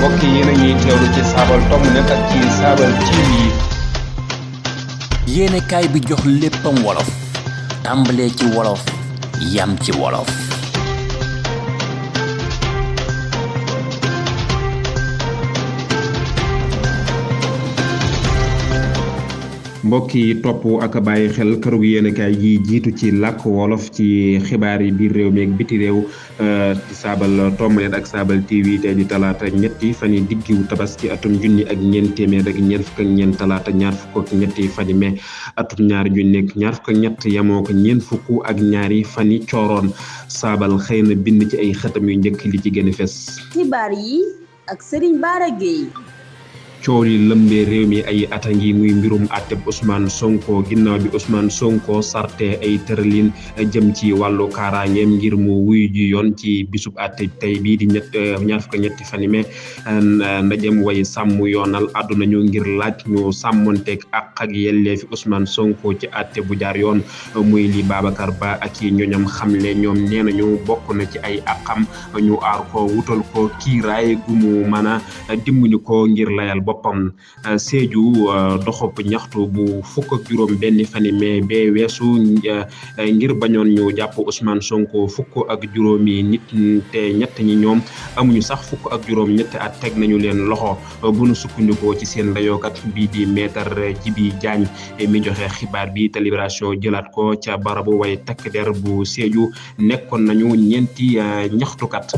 mbokk yi yéen a ñuy teewlu ci Saabal tomb net ak ci Saabal TV. yéene kaay bi jox léppam wolof tàmbalee ci wolof yam ci wolof. mbokk yi topp ak bàyyi xel këru yéenekaay yi jiitu ci làkk wolof ci xibaar yi biir réew mi ak biti réew ci Saabal tomb net ak Saabal TV tey di talaata ñetti fan yi diggiwu tabaski atum junni ak ñeent téeméer ak ñeent fukk ak ñeent talaata ñaar fukk ak ñetti fan yi mai atum ñaari junni ak ñaar fukk ak ñett yemoo ko ñeent fukk ak ñaari fan yi cooroon Saabal xëy na bind ci ay xëtam yu njëkk li ci gën a fes. xibaar yi ak Serigne Bara Gueye. coow li lëmbee réew mi ay ata ngi muy mbirum àtteb Ousmane Sonko ginnaaw bi Ousmane Sonko sarte ay tëralin jëm ci wàllu kaaraangeem ngir mu wuyu ji yoon ci bisub àtte tey bii di ñaar fukk ñetti fan yi mais ndajem way sàmm yoonal àdduna ñu ngir laaj ñu sàmmonteeg ak yelleefi Ousmane Sonko ci àtte bu jaar yoon muy li Babacar Ba ak i ñoñam xamle ñoom nee nañu bokk na ci ay àqam ñu aar ko wutal ko kiiraay gu mu mën a dimbali ko ngir layal boppam. Sédhiou doxop ñaxtu bu fukk ak juróom benn fan mais bee weesu ngir bañoon ñu jàpp Ousmane Sonko fukk ak juróomi nit te ñett ñi ñoom amuñu sax fukk ak juróom ñetti at teg nañu leen loxo bu nu sukkandikoo ci seen layookat bii di maître Djibi Diagne mi joxe xibaar bi te Libération jëlaat ko ca barabu way takk der bu Sédhiou nekkoon nañu ñeenti ñaxtukat.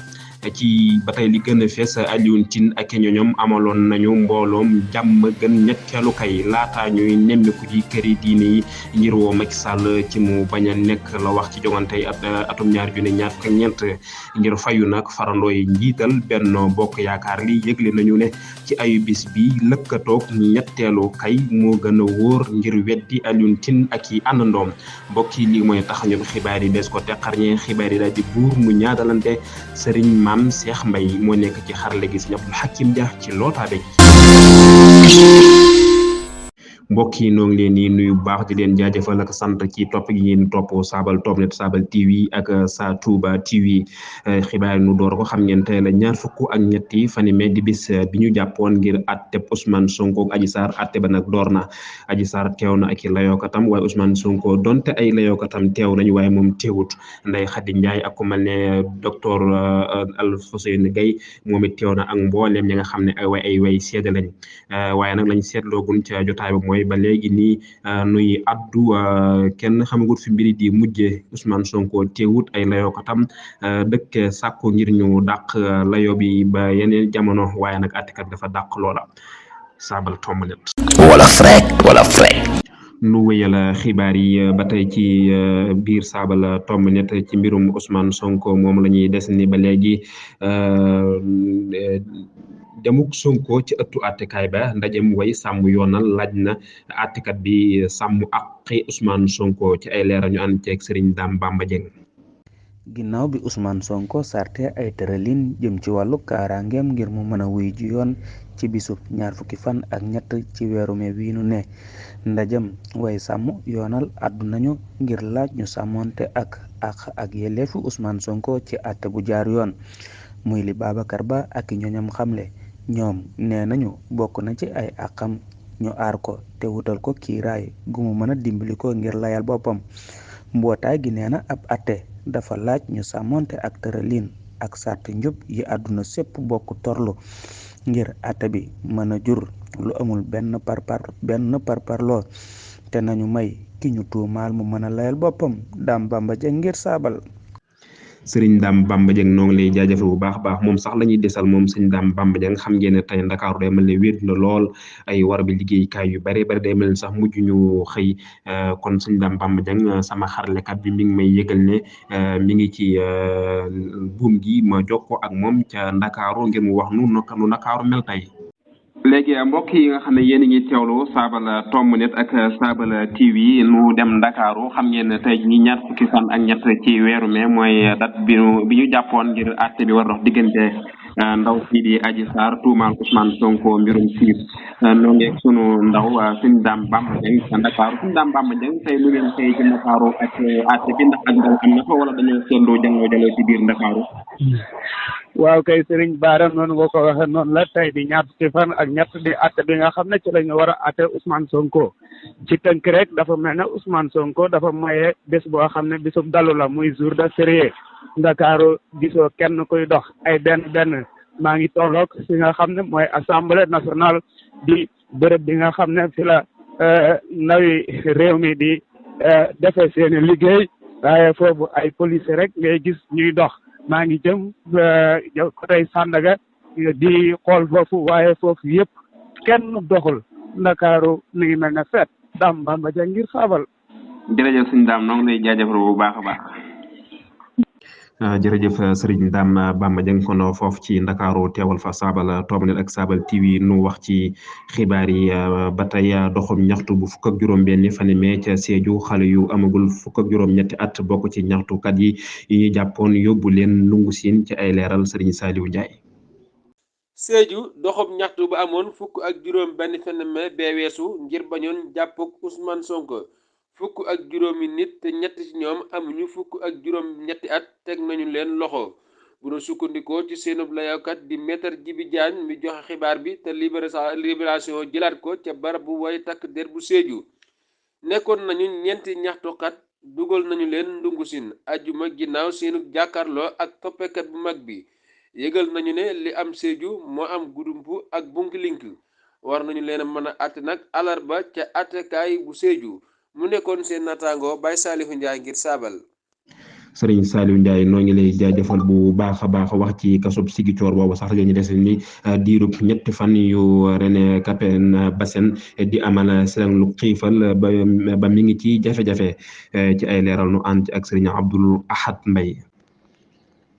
ci ba tey li gën a fees Alioune Tine ak ñoñom amaloon nañu mbooloom jàmm gën ñetteelu kay laata ñuy nemmeeku ji këri diine yi ngir woo Macky Sall ci mu bañ a nekk la wax ci jongante atum ñaar junni ñaar fukk ak ñeent ngir fayu nag farandoo yi njiital Benno Bokk Yaakaar li yëgle nañu ne ci ayu bis bi lëkkatoog ñetteelu kay moo gën a wóor ngir weddi Alioune Tine ak yi àndandoom mbokk yi lii mooy tax ñu xibaar yi des ko teqarñee xibaar yi daal di buur mu ñaadalante Serigne Maam Cheikh Mbaye moo nekk ci xarale gi Sëriñ Abdul Hakim Dia ci lootaabe gi mbokk yi noo ngi leen di nuyu bu baax di leen jaajëfal ak sant ci topp gi ngeen topp Saabal tomb net Saabal TV ak Sa Touba TV xibaar nu door ko xam ngeen tey la ñaar fukk ak ñetti fan mai di bis bi ñu jàppoon ngir àtte Ousmane Sonko ak Adji Sarr àtte ba nag door na Adji Sarr teew na ak i layookatam waaye Ousmane Sonko donte ay layookatam teew nañu waaye moom teewut Ndeye Khady Ndiaye ak ku mel ne docteur Alfousseyni Gaye moom it teew na ak mbooleem ñi nga xam ne ay way seede lañ waaye nag lañ seetloogun ca jotaay ba mooy ba léegi nii nuy addu kenn xamagut fi mbiri di mujje Ousmane Sonko teewut ay layoo ko tam dëkk sàkku ngir ñu dàq layo bi ba yeneen jamono waaye nag àttekat dafa dàq loola Saabal tomb net wala frek nu wéyal xibaar yi ba tey ci biir Saabal tomb net ci mbirum Ousmane Sonko moom la ñuy des ni ba léegi demuk Sonko ci ëttu àttekaay ba ndajem way sàmm yoonal laaj na àttekat bi sàmm àqi Ousmane Sonko ci ay leeral ñu ànd ceeg Serigne Dame Bamba Dieng. ginnaaw bi Ousmane Sonko sarte ay tëralin jëm ci wàllu kaaraangeem ngir mu mën a wuy ji yoon ci bisub ñaar fukki fan ak ñett ci weeru mai wi nu ne ndajem way sàmm yoonal àddu nañu ngir laaj ñu sàmmonte ak yelleefu Ousmane Sonko ci àtte bu jaar yoon muy li Babacar Ba ak ñoñam xamle ñoom nee nañu bokk na ci ay àqam ñu aar ko te wutal ko kiiraay gu mu mën a dimbali ko ngir layal boppam mbootaay gi nee na ab àtte dafa laaj ñu sàmmonte ak tëralin ak sart njub yi àdduna sépp bokk torlu ngir àtte bi mën a jur lu amul benn parparloo te nañu may ki ñu tuumaal mu mën a layal boppam Dame Bamba Dieng ngir Saabal. Serigne Dame Bamba Dieng noo ngi lay jaajëfal bu baax baax moom sax la ñuy desal moom Serigne Dame Bamba Dieng xam ngeen ne tey Ndakaaru day mel ne wéet na lool ay war bi liggéeykaay yu bari day mel ne sax mujj ñu xëy kon Serigne Dame Bamba Dieng sama xaralekat bi mi ngi may yëgal ne mi ngi ci buum gi ma jokkoo ak moom ca Ndakaaru ngir mu wax nu Ndakaaru mel tey. léegi mbokk yi nga xam ne yéen a ngi teewlu Saabal tomb net ak Saabal TV nu dem Ndakaaru xam ngeen ne tey ñi ñaar fukki fan ak ñett ci weeru mai mooy date bi ñu jàppoon ngir àtte bi war dox diggante ndaw si di Adji Sarr tuumaal Ousmane Sonko mbirum siis noo ngi sunu ndaw Serigne Dame Bamba Dieng ca Ndakaaru Serigne Dame Bamba Dieng tey lu ngeen tey ci Ndakaaru ak àtte bi ndax ak dal am na fa wala dañoo seetlu jàngoo ci biir Ndakaaru. waaw kay Serigne Bara noonu nga ko waxee noonu la tey di ñaar fukki fan ak ñett di atte bi nga xam ne ci la ñu war a atte Ousmane Sonko ci tënk rek dafa mel ne Ousmane Sonko dafa maye bés boo xam ne bésub dalu la muy jour de férié Ndakaaru gisoo kenn kuy dox ay benn maa ngi tolloog fi nga xam ne mooy assemblée nationale di bërëb bi nga xam ne fi la ndawi réew mi di defee seeni liggéey waaye foofu ay police rek ngay gis ñuy dox maa ngi jëm côté Sandaga di xool foofu waaye foofu yëpp kenn doxul Ndakaaru mi ngi mel ne feet Dame Bamba Dia ngir Fabal. jërëjëf sëñ Dame noo ngi lay jaajëfal bu baax a baax. jërëjëf Serigne Dame Bamba Dieng kon foofu ci Ndakaaru teewal fa Sabal Toobnel ak Sabal TV nu wax ci xibaar yi ba tey doxum ñaxtu bu fukk ak juróom-benni fan mee ca Sédhiou xale yu amagul fukk ak juróom-ñetti at bokk ci ñaxtukat yi ñu jàppoon yóbbu leen Ndungu Siin ci ay leeral Serigne Saliou Ndiaye. Sédhiou doxum ñaxtu ba amoon fukk ak juróom-benni fan mee bee weesu ngir bañoon jàpp Ousmane Sonko. fukk ak juróomi nit te ñett ci ñoom amuñu fukk ak juróom ñetti at teg nañu leen loxo bu nu sukkandikoo ci seenub layawkat di maître Djibi Diagne mi joxe xibaar bi te libération jëlaat ko ca barab bu way takk der bu Sédhiou nekkoon nañu ñeenti ñaxtukat dugal nañu leen Ndungu Siin ajjuma ginnaaw seenu jàkkaarloo ak toppekat bu mag bi yëgal nañu ne li am Sédhiou moo am Goudomp ak Bounkiling war nañu leen a mën a àtte nag alarba ca àttekaay bu Sédhiou mu nekkoon seen naataango Baye Saliou Ndiaye ngir Sabal. Serigne Saliou Ndiaye noo ngi lay jaajëfal bu baax a baax wax ci kasob Ziguinchor boobu sax la ñu des ni diirub ñetti fan yu René Capain Bassène di amal seen lu xiifal ba mi ngi ci jafe-jafe ci ay leeral nu ànd ak Serigne Abdoul Ahad Mbaye.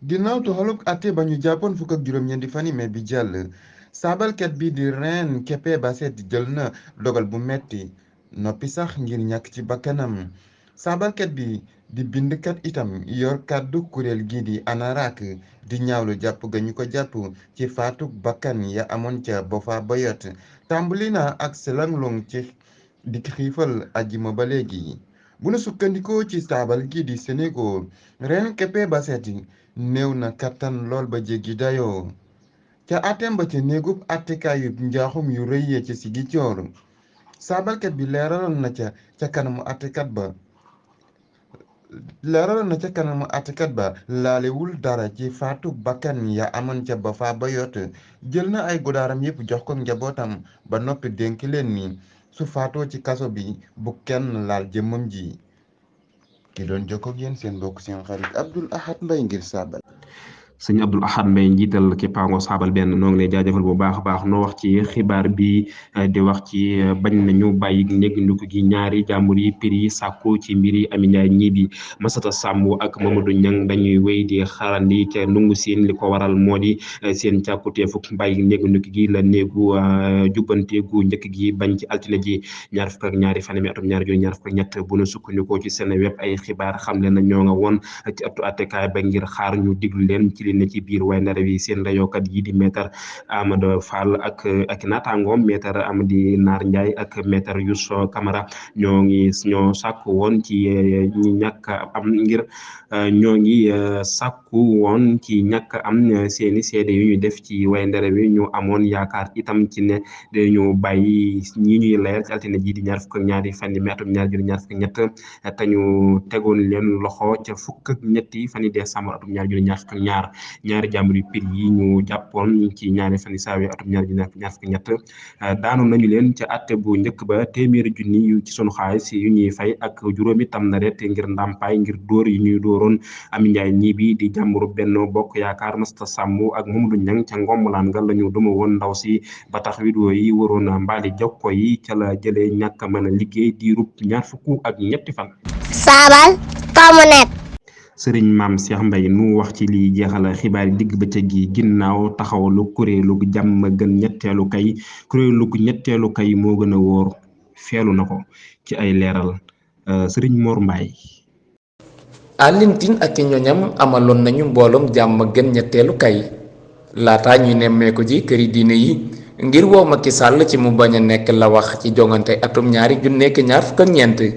ginnaaw toxaluk atte ba ñu jàppoon fukk ak juróom-ñeenti fan yi mais bi jàll saabalkat bi di René Capain Bassène jël na dogal bu metti noppi sax ngir ñàkk ci bakkanam saabalkat bi di bindkat itam yor kàddu kuréel gi di ANARAC di ñaawlu jàpp ga ñu ko jàpp ci faatuk bakkan ya amoon ca Boffa Bayotte tàmbali na ak selanglong ci di xiifal ajjuma ba léegi bu nu sukkandikoo ci saabal gi di Sénégal René Capain Bassène néew na kattan lool ba jéggi dayoo ca atem ba ca néegub attekaayu njaaxum yu rëy ci Ziguinchor saabalkat bi leeraloon na ca kanamu àttekat ba laalewul dara ci faatu bakkan ya amoon ca Boffa Bayotte jël na ay godaaram yépp jox ko njabootam ba noppi dénk leen ni su faatoo ci kaso bi bu kenn laal jëmmam ji ki doon jokkoo ak yéen seen mbokk seen xarit Abdoul Ahad Mbaye ngir Sabal. sëñ Abdoul Ahad Mbaye njiital kippaango Sabal benn noo ngi lay jaajëfal bu baax a baax noo wax ci xibaar bi di wax ci bañ nañu bàyyi négandiku gi ñaari jàmbur yi prix sàkku ci mbiri Amy Ndiaye ñii bi Massata Samb ak Mamadou Niang dañuy wéy di xarandi ca Ndungu Siin li ko waral moo di seen càkkuteefuk bàyyi négandiku gi la néegu jubbante gu njëkk gi bañ ci altine ji ñaar fukk ak ñaari fan mi atum ñaari junni ñaar fukk ak ñett bu nu sukkandikoo ci seen web ay xibaar xam leen na ñoo nga woon ci ëttu attekaay ba ngir xaar ñu diglu leen ci ne ci biir way ndare wi seen rayokat yi di maître Amadou Fall ak naataangoom maître Amady Naar Ndiaye ak maître Youssou Camara ñoo sàkku woon ci ñàkk am seeni seede yu ñu def ci way ndare wi ñu amoon yaakaar itam ci ne dañu bàyyi ñi ñuy layal ci altine ji di ñaar fukk ak ñaari fan yi atum ñaar junni ñaar fukk ak ñett te ñu tegoon leen loxo ca fukk ak ñetti fan yi décembre atum ñaar junni ñaar fukk ak ñaari jàmbur yu pir yi ñu jàppoon ci ñaari fan yi saawe atum ñaar junni ñaar fukk ak ñett daanu nañu leen ca atte bu njëkk ba téeméeri junni yu ci sunu xaalis yu ñuy fay ak juróomi tam na ret ngir ndàmpaay ngir dóor yi ñuy dóoroon Amy Ndiaye ñii bi di jàmburu Benno Bokk Yaakaar Massata Samb ak Mamadou Niang ca ngombulaan nga la ñu duma woon ndaw si ba tax vidéo yi waroon mbaali jokko yi ca la jëlee ñàkk mën a liggéey diirub ñaar fukk ak ñetti fan. Sabal Tomonet. Sëriñ Maam Cheikh Mbaye nu wax ci li jeexal xibaar yi digg bëccëg gi ginnaaw taxawalu kuréelu jàmm gën ñetteelu kay moo gën a wóor feelu na ko ci ay leeral Sëriñ Mor Mbaye. Alioune Tine ak ñoñam amaloon nañu mbooloom jàmm gën ñetteelu kay laata ñuy nemmeeku ji këri diine yi ngir woo Macky Sall ci mu bañ a nekk la wax ci jongante atum 2024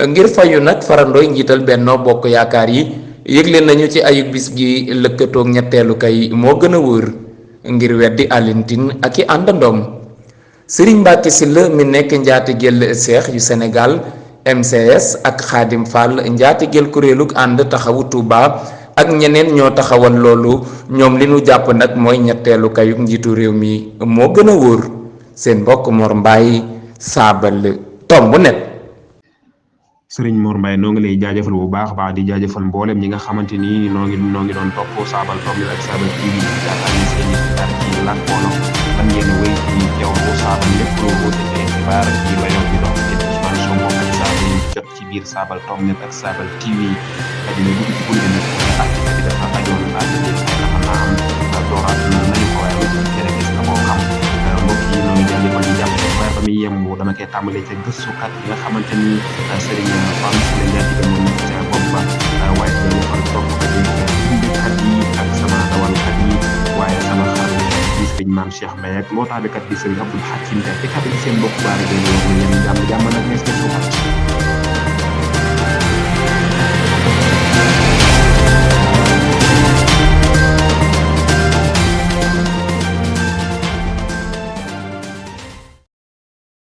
ngir fayu nag farandooy njiital Benno Bokk Yaakaar yi yëgle nañu ci ayub bis gi lëkkatoog ñetteelu kay moo gën a wóor ngir weddi Alioune Tine ak i àndandoom. Serigne Mbacké Sylla mi nekk njaatigeel seex yu Sénégal MCS ak Khadim Fall njaatigeel kuréelug ànd taxawu Touba ak ñeneen ñoo taxawal loolu ñoom li nu jàpp nag mooy ñetteelu kayug njiitu réew mi moo gën a wóor. seen mbokk Mor Mbaye Saabal Tomb Net. Sëriñ Mor Mbaye noo ngi lay jaajëfal bu baax baax di jaajëfal mboolem ñi nga xamante ni noo ngi doon topp Saabal Tomb Net ak Saabal TV di jaaxal ni seen i xibaar ci làkk wolof man ngeen wéy ci teewlu Saabal lépp loo wóote ci ay xibaar ci rayon bi dox ci Ousmane Sonko ak Saabal yi jot ci biir Saabal Tomb Net ak Saabal TV dina dugg ci gunge nag activité bi dafa ajoon àddina dafa naa am dooraat nañu ko waaye ba ci rek gis na koo xam mbokk yi noo ngi jaajëfal di jàpp waaye ba muy yem dama koy tàmbalee ca gëstukat yi nga xamante ni Serigne Fall si la njaatige moo nekk ca bopp ba waaye jaajëfal toppkat yi bindikat yi ak sama dawalkat yi waaye sama xarit di Serigne Mame Cheikh Mbaye ak loo taabikat di Serigne Abdoul Hakim Mbaye ci kàddu gi seen mbokk baari day wax yéen jàmm nag